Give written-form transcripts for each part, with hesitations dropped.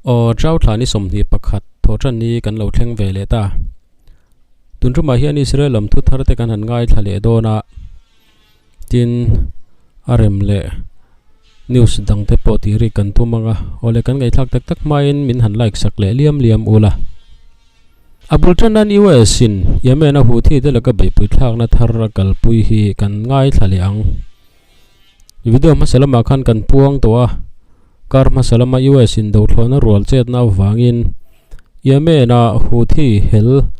Aw Chau thla ni 21 thawhtan ni kan lo thleng ve leh ta. Tun tumah hian Israel lam thu thar te kan han ngaithla leh dawn a, tin a rem leh news dang te pawh tih rik kan tum ang a, awle kan ngaihthlak tak tak hmain min han like sak leh liam liam ula. A bul tan nan US in Yemen a Houthi te laka beihpui thlakna thar a kalpui hi kan ngaithla leh ang. Video hmasa lamah khan kan puang tawh a, kar hmasa lama US in dothlawhna rual chetna avangin Yemen a Houthi hel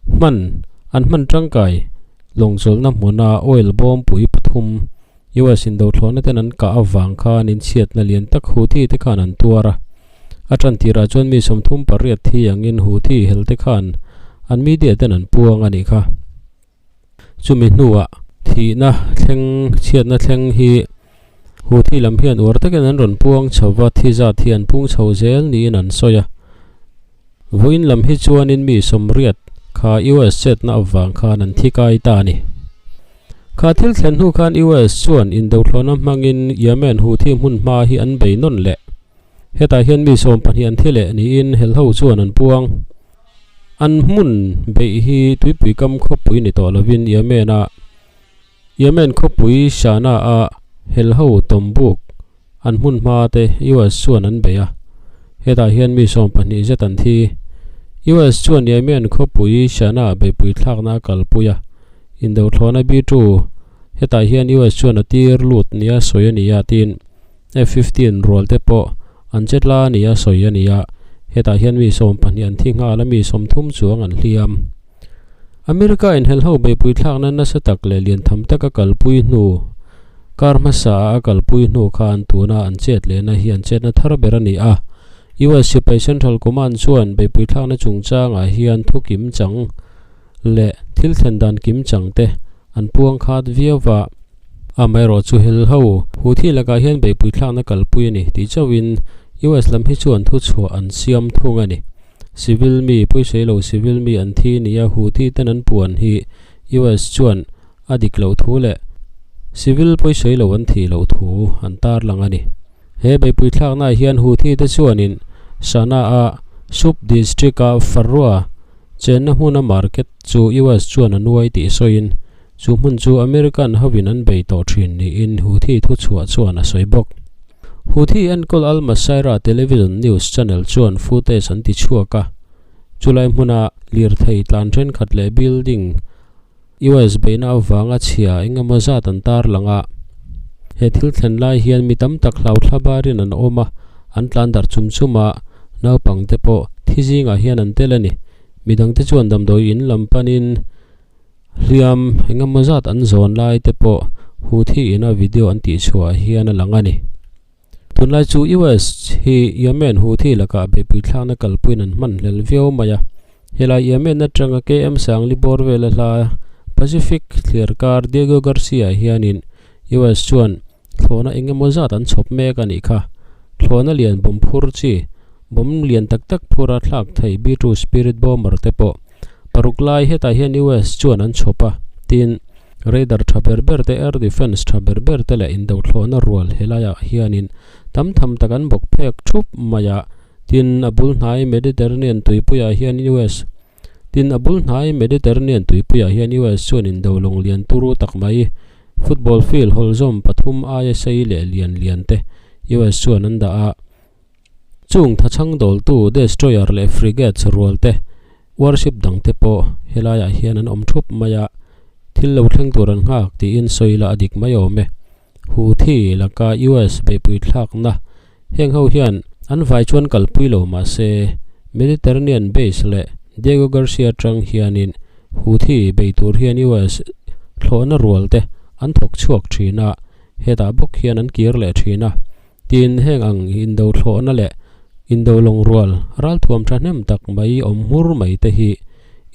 hman an hman tangkai lawngchawlhna hmuna oil bawmpui pathum US in dothlawhna ten an kah avang khan inchhiatna lian tak Houthi te khan an tuar a. A tan tirah chuan mi 38 thi angin Houthi hel te khan an media ten an puang a nih kha. Chumi hnuah thihna thleng chhiatna thleng hi Houthi lam hian uar takin an rawn puang chho va, thi zat hi an pung chho zel niin an sawi a. Vawiin lam hi chuanin mi 80 kha US chetna avang khan an thi kai ta a ni. Kha thil thlen hnu khan US chuan indothlawhna hmangin Yemen Houthi hmun hma hi an bei nawn leh. Hetah hian mi 12 an thi leh niin helho chuan an puang. An hmun beih hi tuipui kam khawpui ni tawh lovin Yemen a Yemen khawpui Sana a helho tawmbuk an hmun hma te US chuan an bei a. Hetah hian mi 12 zet an thi. US chuan Yemen khawpui Sana beihpui thlakna a kalpui a. Indothlawhna B2 hetah hian US chuan a tir lut nia sawi a ni a tiin F-15 rual te pawh an che tla a ni a sawi a ni a, hetah hian mi 12 an thi nghal a, mi 30 chuang an hliam. America in helho beihpui thlakna nasa tak leh lian tham taka kalpui hnu kar hmasa a a kalpui hnu khan tuna an chet lehna hi an chetna thar ber a ni a. US sipai Central Command chuan beihpui thlakna chungchangah hian thu kim chang leh thil thlen dan kim chang te an puang khat viau va. Amaherawh chu hel ho Houthi lakah hian beihpui thlakna kalpui a ni tih chauhin US lam hi chuan thu chhuah an siam thung a ni. Civil mi pawisawi lo civil mi an thi nia Houthi ten an puan hi US chuan a dik loh thu leh civil pawisawi lo an thih loh thu an tarlang a ni. He beihpui thlaknaah hian Houthi te chuanin Sanaa sub district a Farwa chenna hmuna market chu US chuan a nuai tih sawiin Chu hmun chu American hovin an bei tawh thin niin Houthi thuchhuah chuan a sawi bawk. Houthi enkawl Al Masirah television news channel chuan footage an ti chhuak a, chulai hmuna lirthei tlan thenkhat leh building US beihna avanga chhia eng emaw zat an tarlang a. He thil thlen lai hian mi tam tak hlauthla barin an awm a, an tlan darh chum chum a, naupang te pawh thi zingah hian an tel a ni. Midangte chuan damdawi in lam panin Hliam eng emaw zat an zawn lai te pawh Houthi ina video an tih chhuah hian a lang a ni. Tunlai chu US hi Yemen Houthi lakah beihpui thlakna kalpuiin an hman hlel viau mai a. Helai Yemen atanga KM Sangli bawr vela hla Pacific thliarkar Diego Garcia hianin US chuan thlawhna eng emaw zat an chhawp mek a nih kha. Thlawhna lian bawm phur chi, bawm lian tak tak phura thlak thei B-2 Spirit bomber te pawh Paruk lai hetah hian US chuan an chhawp a, tin, radar tha ber ber te, air defence tha ber ber te leh indothlawhna rual helaiah hianin tam tham tak an bawk phek thup mai a, tin, a bul hnai Mediterranean tuipuiah hian US Tin, a bul hnai Mediterranean tuipuiah hian US chuan indo lawng lian turu tak mai, football field hawlzawm pathum aia sei leh lian lian te US chuan an dah a. Chung thachhang dawltu destroyer leh frigates rual te, warship dang te pawh helaiah hian an awm thup mai a, thil lo thleng tur an nghak tiin sawi la a dik mai awm e. Houthi laka US beihpui thlakna heng ho hian an vai chuan kalpui lo mahse Mediterranean base leh Diego Garcia atang hianin Houthi bei tur hian US thlawhna rual te an thawk chhuak thin a, hetah bawk hian an kir leh thin a. Tin, heng ang indo thlawhna leh indo lawng rual ralthuam thahnem tak mai awm hmur mai te hi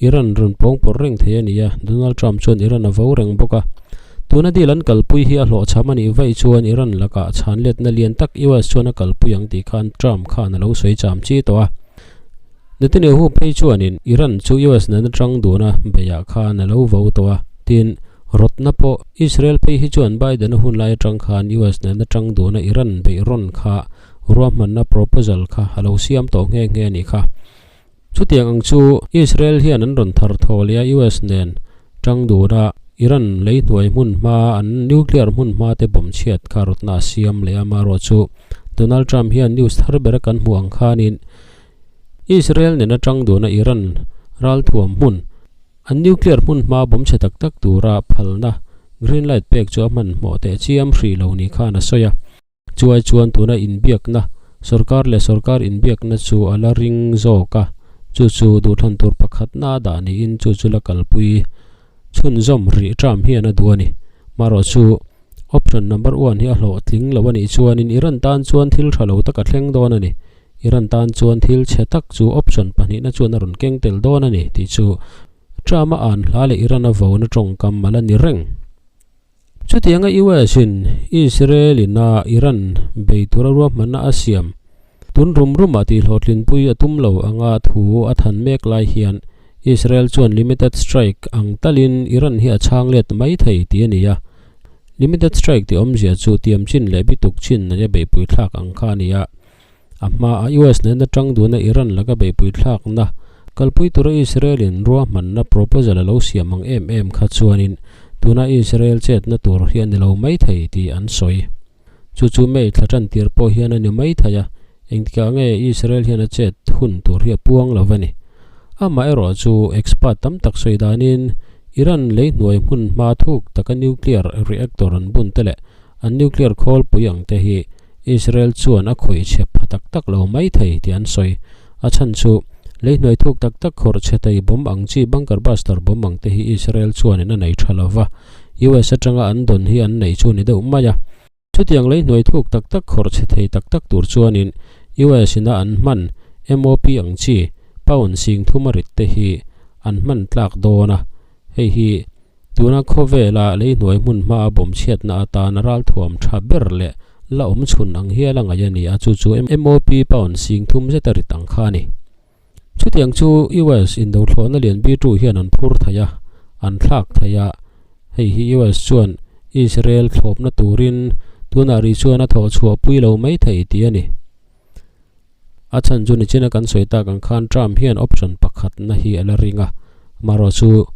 Iran rawn pawng pawrh reng thei a ni a, Donald Trump chuan Iran a vo reng bawk a. Tuna deal an kalpui hi a hlawhchham a nih vaih chuan Iran lakah chhanletna lian tak US chuan a kalpui ang tih khan Trump khan a lo sawi cham chi tawh a. Netanyahu phei chuanin Iran chu US nena tang duna beiah khan a lo vo tawh a, tin, rawtna pawh Israel phei hi chuan Biden-a hun lai atang khan US nena tang duna Iran beih rawn kha ruahmanna proposal kha a lo siam tawh nghe nghe a nih kha. Chutiang ang chu Israel hian an rawn thar thaw leh a US nen tang dun a Iran lei hnuai hmun hma an nuclear hmun hma te bawm chhiat kha rawtna a siam leh a amaherawh chu Donald Trump hian news thar bera kan hmuh ang khanin Israel nena tang dun a Iran ralthuam hmun an nuclear hmun hma bawm chhe tak tak tura phalna green light pek chu a hmanhmawh teh chiam hrih lo ni khan a sawi a. Chuai chuan tuna inbiakna, sorkar leh sorkar inbiakna chu a la ring zawk a, chu chu duhthlan tur pakhatna a dah niin chu chu la kalpui chhunzawm rih Trump hian a duh a ni. Marawh chu option number one hi a hlawhtling lo a nih chuanin Iran tan chuan thil tha lo tak a thleng dawn a ni. Iran tan chuan thil chhe tak chu option pahnihna chuan a rawn keng tel dawn a ni tih chu Trump-a an hla leh Iran a vona tawngkam a la ni reng. Chutianga US in Israel in a Iran bei tura ruahmanna a siam tun rum rumah tihhlawhtlinpui a tum lo anga thu a than mek lai hian Israel chuan limited strike ang talin Iran hi a chhang let mai thei tih a ni a. Limited strike tih awmzia chu tiam chin leh bituk chin ania beihpui thlak ang kha a ni a. A hmaa US nena tang duna Iran laka beihpui thlakna kalpui tura Israel in ruahmanna proposal a lo siam ang em em kha chuanin tuna Israel chetna tur hi a ni lo mai thei tih an sawi. Chu chu May thla tan tir pawh hian a ni mai thei a, engtikah nge Israel hian a chet hun tur hi a puang lo va ni. Amaherawh chu expert tam tak sawi danin Iran lei hnuai hmun hma thuk taka nuclear reactor an bun te leh an nuclear khawlpui ang te hi Israel chuan a khawih chhe pha tak tak lo mai thei tih an sawi. A chhan chu, lei hnuai thuk tak tak khawrh chhe thei bomb ang chi bunker buster bomb ang te hi Israel chuanin a nei tha lo va, US atanga an dawn hi an neih chu ni deuh mai a. Chutiang lei hnuai thuk tak tak khawrh chhe thei tak tak tur chuanin US ina an hman MOP ang chi pound sing thum a rit te hi an hman tlak dawn a, hei hi Tuna khawvela lei hnuai hmun hmaa bawm chhiatna atana ralthuam tha ber leh la awm chhun ang hial a ngaih a ni a, chu chu MOP pound sing thum zeta rit ang kha a ni. Chutiang chu US indothlawhna lian B-2 hian an phur thei a, an thlak thei a, hei hi US chuan Israel thlawpna turin tunah rih chuan a thawh chhuah pui lo mai thei tih a ni. A chhan chu nichina kan sawi tak ang khan Trump hian option pakhatna hi a la ring a, marawh chu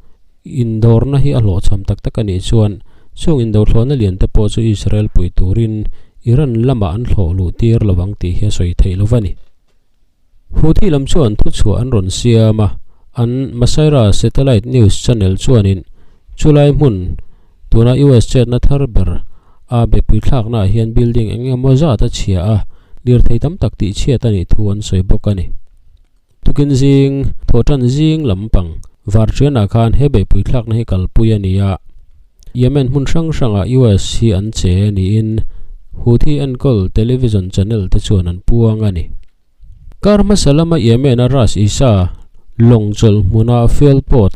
indawrna hi a hlawhchham tak tak a nih chuan chung indothlawhna lian te pawh chu Israel pui turin Iran lamah an hlawh luh tir lo ang tih hi a sawi theih lo va ni. Houthi lam chuan thuchhuah an rawn siam a, an Masirah satellite news channel chuanin chulai hmun Tuna US chetna thar ber a bepui thlaknaah hian building eng emaw zat a chhia a, lirthei tam tak tih chhiat a nih thu an sawi bawk a ni. Tukin zing, thawhtan zing lampang varṭianah khan he beihpui thlakna hi kalpui a ni a, Yemen hmun hrang hrangah US hi an che niin Houthi enkawl television channel te chuan an puang a ni. Kar hmasa lama Yemen-a Ras Isa lawng chawlh hmuna fuel port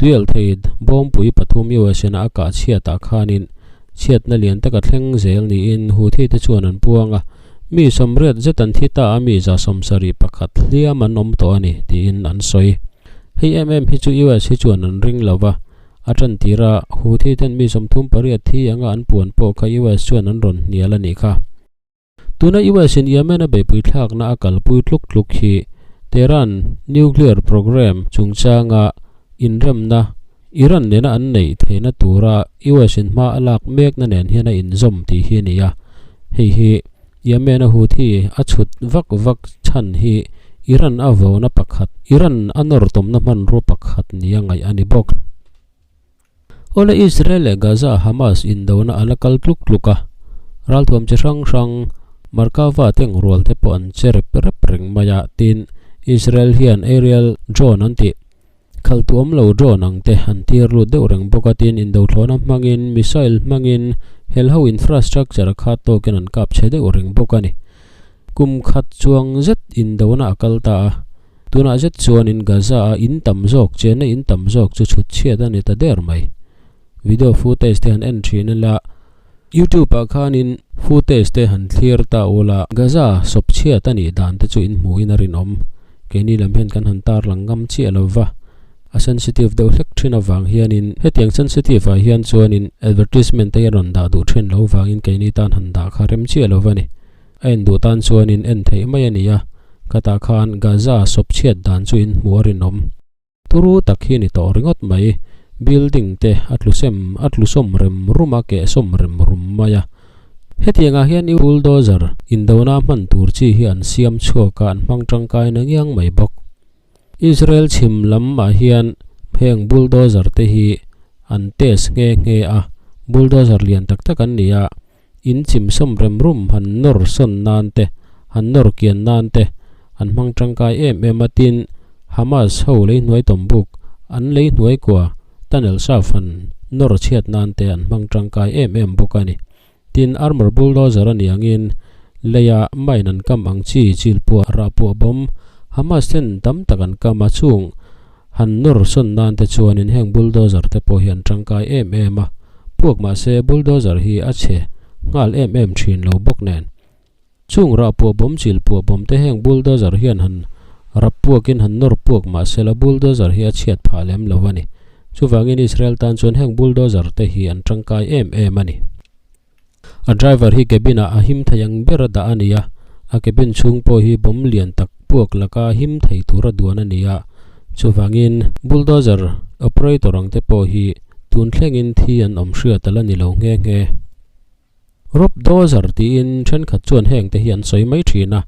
tuialhthei bawngpui pathum US-in a kah chhiatah khanin chhiatna lian taka thleng zel niin Houthi te chuan an puang a, mi sawmriat zet an thi ta a, mi za sawmsarih pakhat hliam an awm tawh a ni tiin an sawi. Hei em em hi chu US hi chuan an ring lo va, a tan tira Houthi ten mi 38 thi anga an puan pawh kha US chuan an rawn hnial a nih kha. Tuna US in Yemen a beihpui thlakna a kalpui tluk tluk hi Tehran nuclear program chungchanga inremna Iran nena an neih theihna tura US in hma a lak mekna nen hian a inzawm tih hi a ni a. Hei hi Yemen a Houthi a chhut vak vak chhan hi Iran a vona pakhat, Iran a nawr tawmna hmanrua pakhat nia ngaih a ni bawk. Awle Israel leh Gaza Hamas indona a la kal tluk tluk a, ralthuam chi hrang hrang Merkava teng rual te pawh an che rep rep reng mai a, tin Israel hian aerial drone an tih khalh tu awm lo drone ang te an tir lut deuh reng bawk a, tin indothlawhna hmangin missile hmangin helho infrastructure a khat tawkin an kap chhe deuh reng bawk a ni. Kum khat chuang zet indona a kal ta a. Tunah zet chuanin Gaza-a in tam zawk, chenna in tam zawk chu chhut chhiat a ni ta der mai. Video footage te han en thin ila, YouTube-ah khanin footage te han thlir ta ula, Gaza sawp chhiat a nih dan te chu in hmuhin a rinawm. Keini lam hian kan han tarlang ngam chiah lo va, a sensitive deuh hlek thin avang hianin hetiang sensitive ah hian chuanin advertisement te hi a rawn dah duh thin lo vangin keini tan han dah kha rem chiah lo va ni. A en duh tan chuanin en theih mai a ni a, khatah khan Gaza sawp chhiat dan chu in hmuh a rinawm. Turu tak hi ni tawh ringawt mai, building te a tlu sem a tlu sawm rem rum a keh sawm rem rum mai a. Hetiang ah hian bulldozer indona hman tur chi hi an siam chhuak a an hmang tangkai na ngiang mai bawk. Israel chhim lam ah hian heng bulldozer te hi an test nghe nghe a, bulldozer lian tak tak an ni a, in chim sawm rem rum han nawr sawn nan te, han nawr kian nan te an hmang tangkai em em a, tin Hamas ho lei hnuai tawm buk an lei hnuai kua tunnel shaft han nawr chhiat nan te an hmang tangkai em em bawk a ni. Tin, armor bulldozer a nih angin leia mine an kam ang chi chilpuah rahpuah bawm Hamas ten tam tak an kam a, chung han nawr sawn nan te chuanin heng bulldozer te pawh hi an tangkai em em a, puak mahse bulldozer hi a chhe nghal em em thin lo bawk nen. Chung rahpuah bawm chilpuah bawm te heng bulldozer hian han rap puakin han nawr puak mahsela bulldozer hi a chhiat phah lem lo a ni. Chuvangin Israel tan chuan heng bulldozer te hi an tangkai em em a ni. A driver hi cabin ah a him thei ang ber a dah a ni a, a cabin chhung pawh hi bawm lian tak puak laka him thei tur a duan a ni a. Chuvangin bulldozer operator ang te pawh hi tun thlengin thi an awm hriat a la ni lo nghe nghe. Rob Dozer tiin thenkhat chuan heng te hi an sawi mai thin a,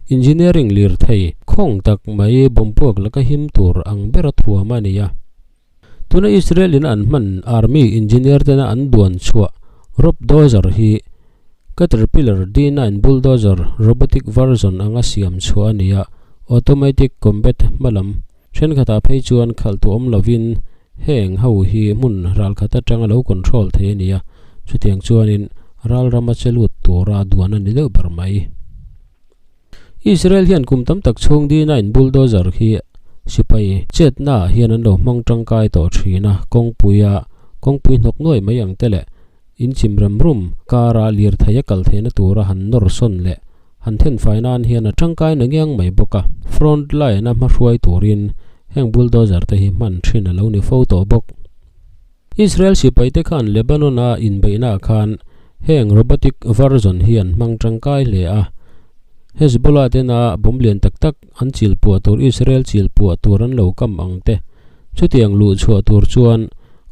engineering lirthei khawng tak mai bawmpuak laka him tur ang bera thuam a ni a. Tuna Israel in an hman army engineer tena an duan chhuah Rob Dozer hi Caterpillar D9 bulldozer robotic version anga siam chhuah a ni a, automatic combat hmalam thenkhatah phei chuan khalh tu awm lovin Heng ho hi hmun ral khat atanga lo control thei a ni a, chutiang chuanin ral rama che lut tura duan a ni deuh ber mai. Israel hian kum tam tak chhung dina in bulldozer hi sipai chetna ah hian an lo hmang tangkai tawh thin a, kawngpuia kawngpui hnawk nuai mai ang te leh in chim rem rum kara lirthei a kal theihna tura han nawr sawn leh Han thenfai nan hian a tangkai na ngiang mai bawk a, front line a hmahruai turin heng bulldozer te hi hman thin a lo ni fo tawh bawk. Israel sipai te khan Lebanon a inbeihna ah khan heng robotic version hi an hmang tangkai hle a, Hezbollah tena bomb lian tak tak an chilpuah tur Israel chilpuah tur an lo kam ang te chutiang luh chhuah tur chuan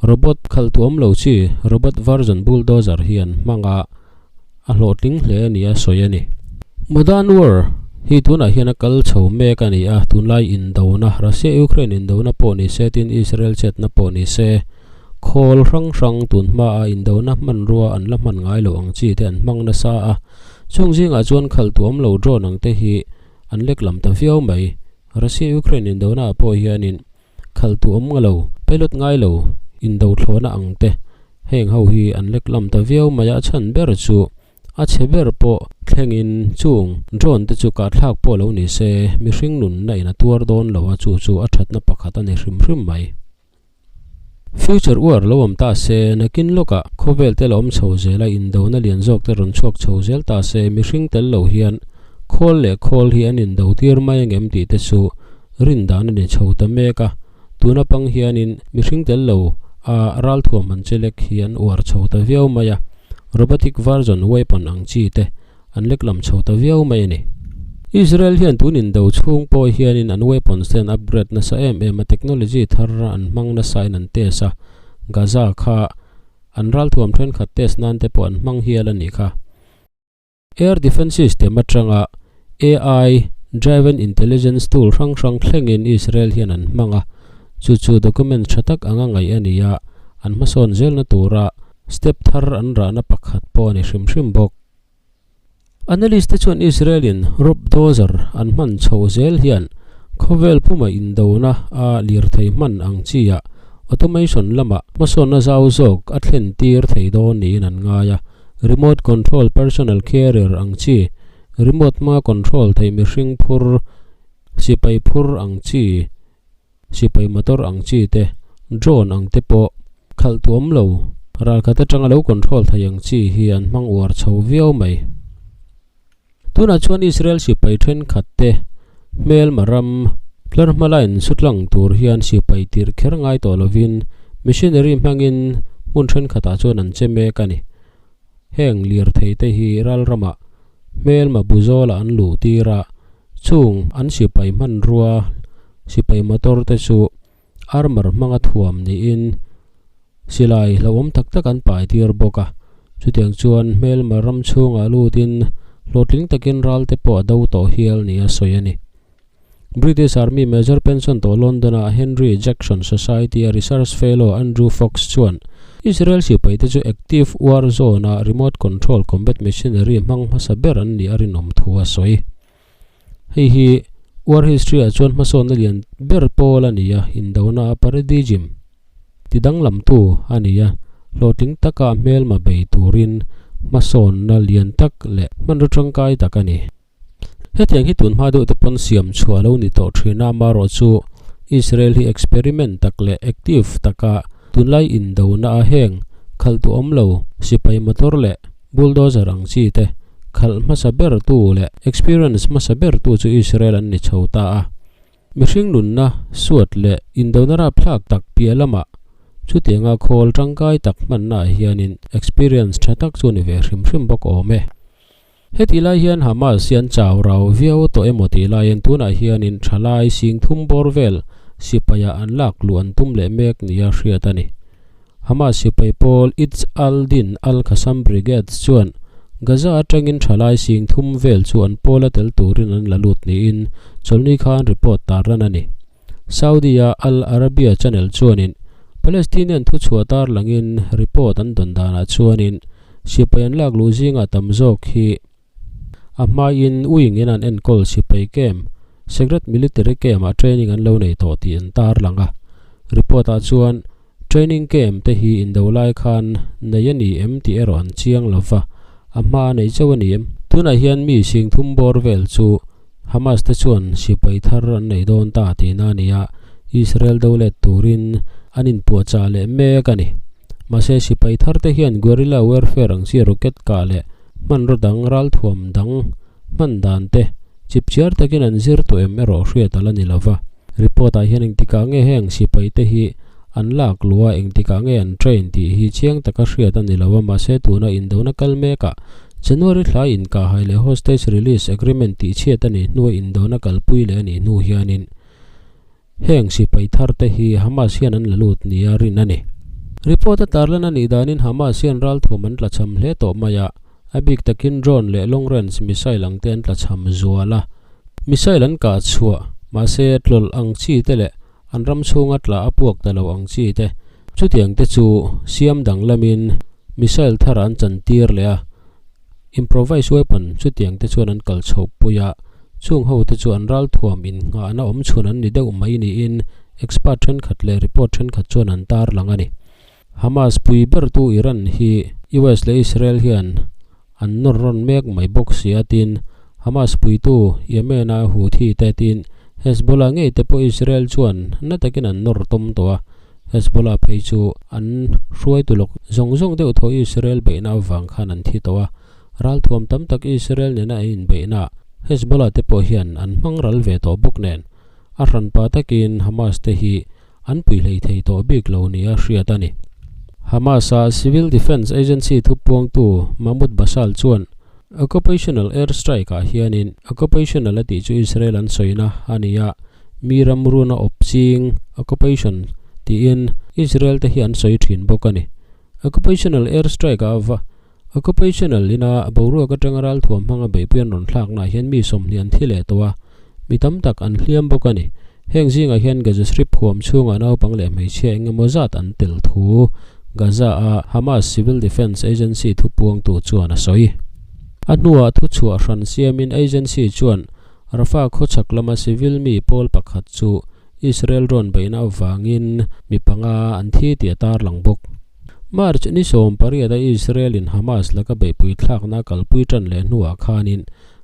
robot khalh tuam lo chi robot version bulldozer hi an hmang a, a hlawhtling hle a ni a sawi a ni. Modern War hi tunah hian a kal chho mek a ni a, tunlai indona, Russia-Ukraine indona pawh ni se tin Israel chetna pawh ni se, khawl hrang hrang tun hmaa indona hmanrua an la hman ngai lo ang chi te an hmang nasa a, chung zingah chuan khalh tuam lo drone ang te hi an lek lam ta viau mai. Russia-Ukraine indona ah pawh hianin Khalh tu awm nga lo, pilot ngai lo, indo thlawhna ang te, heng ho hi an lek lam ta viau mai a, a chhan ber chu a chhe ber pawh thlengin chung drone te chu kahthlak pawh lo ni se, mihring nunna in a tuar dawn lo a, chu chu a thatna pakhat a ni hrim hrim mai. Future war lo awm ta se, nakin lawkah khawvel te la awm chho zel a, indona lian zawk te rawn chhuak chho zel ta se, mihring tel lo hian khawl leh khawl hi an indo tir mai angem tih te chu Rin dan a ni chho ta mek a, tuna pang hianin mihring tel lo a ralthuam han che lek hi an uar chho ta viau mai a, robotic version weapon ang chi te an lek lam chho ta viau mai a ni. Israel hian tun indo chhung pawh hianin an weapons te an upgrade nasa em em a, technology thar an hmang nasa in an test a, Gaza kha an ralthuam thenkhat test nan te pawh an hmang hial a nih kha. Air Defence System atanga AI driven intelligence tool hrang hrang thlengin Israel hian an hmang a, chu chu document tha tak anga ngaih a ni a, an hmasawn zelna tura step thar an rahna pakhat pawh a ni hrim hrim bawk. Analyst te chuan Israel in Rob Dozer an hman chho zel hian khawvel puma indona a lirthei hman ang chi ah automation lamah hmasawnna zau zawk a thlen tir thei dawn niin an ngai a. Remote control personal carrier ang chi, remote hma control thei mihring phur, sipai phur ang chi, sipai motor ang chi te, drone ang te pawh khalh tuam lo, ralkhat atanga lo control thei ang chi hi an hmang uar chho viau mai. Tunah chuan Israel sipai thenkhat te hmelma ram tlar hma line sutlang tur hian sipai tirh kher ngai tawh lovin missionary hmangin hmun thenkhatah chuan an che mek a ni. Heng lirthei te hi ral ramah Hmelma bu zawlah an luh tir a, chung an sipai hmanrua sipai motor te chu armour hmanga thuam niin silai hlauhawm tak tak an pai tir bawk a, chutiang chuan hmelma ram chhungah lutin hlawhtling takin ral te pawh a do tawh hial nia sawi a ni. British Army Major pension tawh London-a Henry Jackson Society-a Research Fellow Andrew Fox chuan Israel sipaite chu active war zone-a remote control combat machinery hmang hmasa ber an nih a rinawm thu a sawi. Hei hi war history-ah chuan hmasawnna lian ber pawl a ni a, indona a paradigm tidanglamtu a ni a, hlawhtling taka hmelma bei turin hmasawnna lian tak leh hmanraw tangkai tak a ni. Hetiang hi tun hma deuh te pawn siam chhuah lo ni tawh thin a, amaherawh chu Israel hi experiment tak leh active taka tunlai indona a heng khalh duh awm lo sipai motor leh bulldozer ang chi te khalh hmasa ber tu leh experience hmasa ber tu chu Israel an ni chho ta a. Mihring nunna suat leh indona rapthlak tak piah lamah chutianga khawl tangkai tak hmanna ah hianin experience tha tak chu ni ve hrim hrim bawk awm e. Heti lai hian Hamas hian chau rau viau tawh emaw tih laiin tunah hianin thalai sing thum bawr vel sipaiah an lak luh an tum leh mek nia hriat a ni. Hamas sipai pawl Izz al-Din al-Qassam Brigades chuan Gaza atangin thalai sing thum vel chu an pawla tel turin an la lut niin chawlhni khan report tarlan a ni. Saudi-a Al Arabiya channel chuanin Palestinian thuchhuah tarlangin report an dawn danah chuanin Sipai an lak luh zingah tam zawk hi a hmaiin wing in an enkawl sipai camp, secret military camp ah training an lo nei tawh tih an tarlang a. Report ah chuan training camp te hi indo lai khan nei a ni em tih erawh an chiang lo va, a hma a nei chauh a ni em? Tunah hian mi sing thum bawr vel chu Hamas te chuan sipai thar an nei dawn ta tihna a ni a, Israel do let turin an inpuahchah leh mek a ni. Mahse sipai thar te hian guerrilla warfare ang chi rocket kah leh hmanraw dang ralthuam dang hman dan te chipchiar takin an zir tawh em erawh hriat a la ni lova. Report ah hian engtikah nge heng sipai te hi an lak luh a engtikah nge an train tih hi chiang taka hriat a ni lova mahse tuna indona kal mekah January thla inkahhai leh hostage release agreement tih chhiat a nih hnua indona kalpui leh a nih hnu hianin Heng sipai thar te hi Hamas hian an la lut nia rin a ni. Report a tarlan a nih danin Hamas hian ralthuam an tlachham hle tawh mai a, a bik takin drone leh long range missile ang te an tlachham zual a. Missile an kah chhuah, mahse tlawlh ang chi te leh an ram chhunga tla a puak ta lo ang chi te, chutiang te chu siam danglamin missile thar an chantir leh a. Improvise weapon chutiang te chuan an kal chhoh pui a, chung ho te chu an ralthuam innghahna awm chhun an ni deuh mai niin expert thenkhat leh report thenkhat chuan an tarlang a ni. Hamas pui bertu Iran hi US leh Israel hian an nawr rawn mek mai bawk si a tin Hamas puitu Yemen-a Houthi te tin Hezbollah ngei te pawh Israel chuan na takin an nawr tawm tawh a, Hezbollah phei chu an hruaitu lawk zawng zawng deuh thaw Israel beihna avang khan an thi tawh a, ralthuam tam tak Israel nena an inbeihna Hezbollah te pawh hian an hmang ral ve tawh bawk nen a hranpa takin Hamas te hi an pui hlei thei tawh bik lo nia hriat a ni. Hamas-a Civil Defence Agency thupuangtu Mahmoud Bassal chuan Occupational air strike ah hianin occupational a tih chu Israel an sawina a ni a, mi ram runa awp ching occupation tiin Israel te hi an sawi thin bawk a ni. Occupational air strike ah va occupational ina boruak atanga ralthuam hmanga beihpui an rawn thlaknaah hian mi 20 an thi leh tawh a, mi tam tak an hliam bawk a ni. Heng zingah hian Gaza Strip huam chhungah naupang leh hmeichhia eng emaw zat an tel thu Gaza-a Hamas Civil Defence Agency thupuangtu chuan a sawi. A hnuah thuchhuah hran siamin agency chuan Rafah khawchhak lama civil mi pawl pakhat chu Israel drone beihna avangin mi panga an thi tih a tarlang bawk. March ni 18 a Israel-in Hamas laka beihpui thlakna a kalpui tan leh hnuah khanin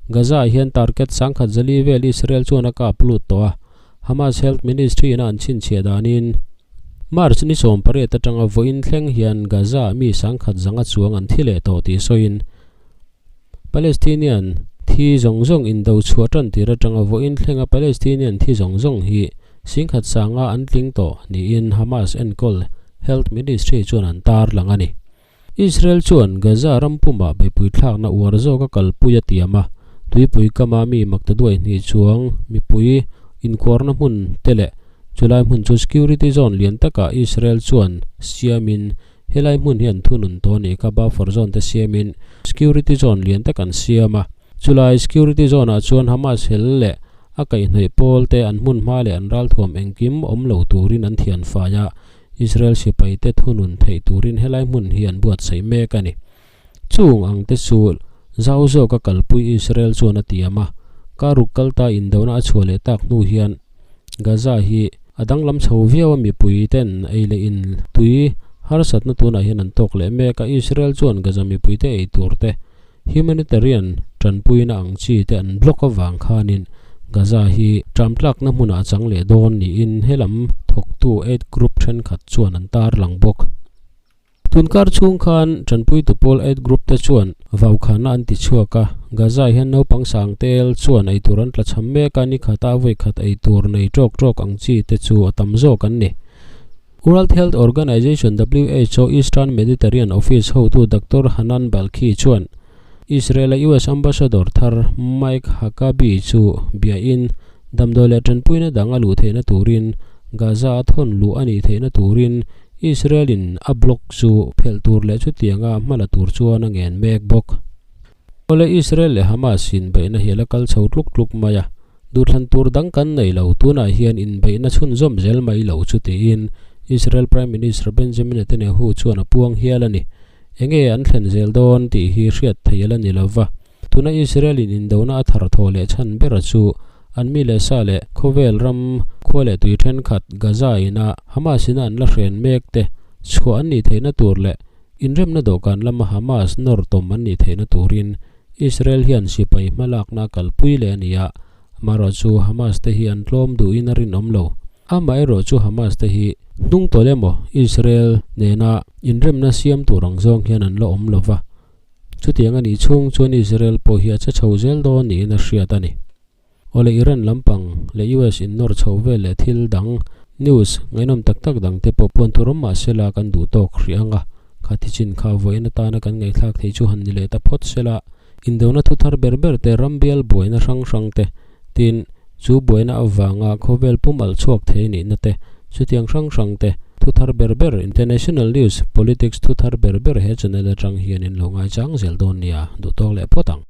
Gaza-ah hian target sangkhat zali vel Israel chuan a kap lut tawh a, Hamas Health Ministry-in a an chhinchhiah danin March ni 18 atanga vawiin thleng hian Gaza-ah mi sangkhat zanga chuang an thi leh tawh tih sawiin Palestinian thi zawng zawng indo chhuah tan tir atanga vawiin thlenga Palestinian thi zawng zawng hi singkhat sanga an tling tawh niin Hamas enkawl Health Ministry chuan an tarlang a ni. Israel chuan Gaza ram pumah beihpui thlakna uar zawk a kalpui a tiam a, tuipui kama mi maktaduai hnih chuang mipui inkhuarna hmun te leh chulai hmun chu security zone lian takah Israel chuan siamin helai hmun hi an thunun tawh a nih kha buffer zone te siamin security zone lian tak an siam a. Chulai security zone ah chuan Hamas hel leh a kaihhnawih pawl te an hmun hma leh an ralthuam engkim awm lo turin an thian fai a, Israel sipai te thunun theih turin helai hmun hi an buatsaih mek a ni. Chung ang te chu zau zawka kalpui Israel chuan a tiam a, karuk kalta indona a chhuah leh tak hnu hian Gaza hi a danglam chho viau a mipui ten ei leh in tui harsatna tunah hian an tawk leh mek a, Israel chuan Gaza mipui te ei tur te Humanitarian tanpuina ang chi te an block avang khanin Gaza hi tramtlakna hmunah a chang leh dawn niin helam thawktu aid group thenkhat chuan an tarlang bawk. Tunkar chhung khan tanpuitu pawl aid group te chuan vaukhana an ti chhuak a, Gaza hian naupang sang tel chuan eitur an tlachham mek a, nikhata vawikhat eitur nei tawk tawk ang chi te chu a tam zawk an ni. World Health Organization, who, Eastern Mediterranean Office hotu Doctor Hanan Balkhi chuan Israel-a US Ambassador thar Mike Huckabee chu biain damdawi leh tanpuina dang a luh theihna turin Gaza-a thawn luh a nih theihna turin Israel-in a block chu phelh tur leh chutianga hma la tur chuan a ngen mek bawk. Awle Israel leh Hamas inbeihna hi a la kal chho tluk tluk mai a, duhthlan tur dang kan nei lo, tunah hian inbeihna chhunzawm zel mai lo chu tiin Israel Prime Minister Benjamin Netanyahu chuan a puang hial a ni. Enge an thlen zel dawn tih hi hriat theih a la ni lova, tuna Israel in indona a thar thaw leh chhan bera chu an mi leh sa leh khawvel ram khua leh tui thenkhat Gaza ina Hamas ina an la hren mek te chhuah an nih theihna tur leh Inremna dawhkan lama Hamas nawr tawm an nih theihna turin Israel hian sipai hmalakna a kalpui leh a ni a, amaherawh chu Hamas te hi an tlawm duhin a rinawm lo. Amaherawh chu Hamas te hi hnung tawlh emaw Israel nena inremna siam tur ang zawng hian an la awm lo va, chutiang a nih chhung chuan Israel pawh hi a che chho zel dawn niin a hriat a ni. Awle Iran lampang leh US in nawr chho vel leh thil dang news ngaihnawm tak tak dang te pawh puan tur awm mah sela kan duh tawk hrih ang a, kha thichin kha vawiin atana kan ngaihthlak thei chu han ni leh ta phawt sela, indona thu thar ber ber te rambial buaina hrang hrang te tin chu buaina avanga khawvel pum alh chhuak thei nihna te chutiang hrang hrang te thu thar ber ber international news politics thu thar ber ber he channel atang hian in lo ngaichang zel dawn nia duh tawk leh phawt ang.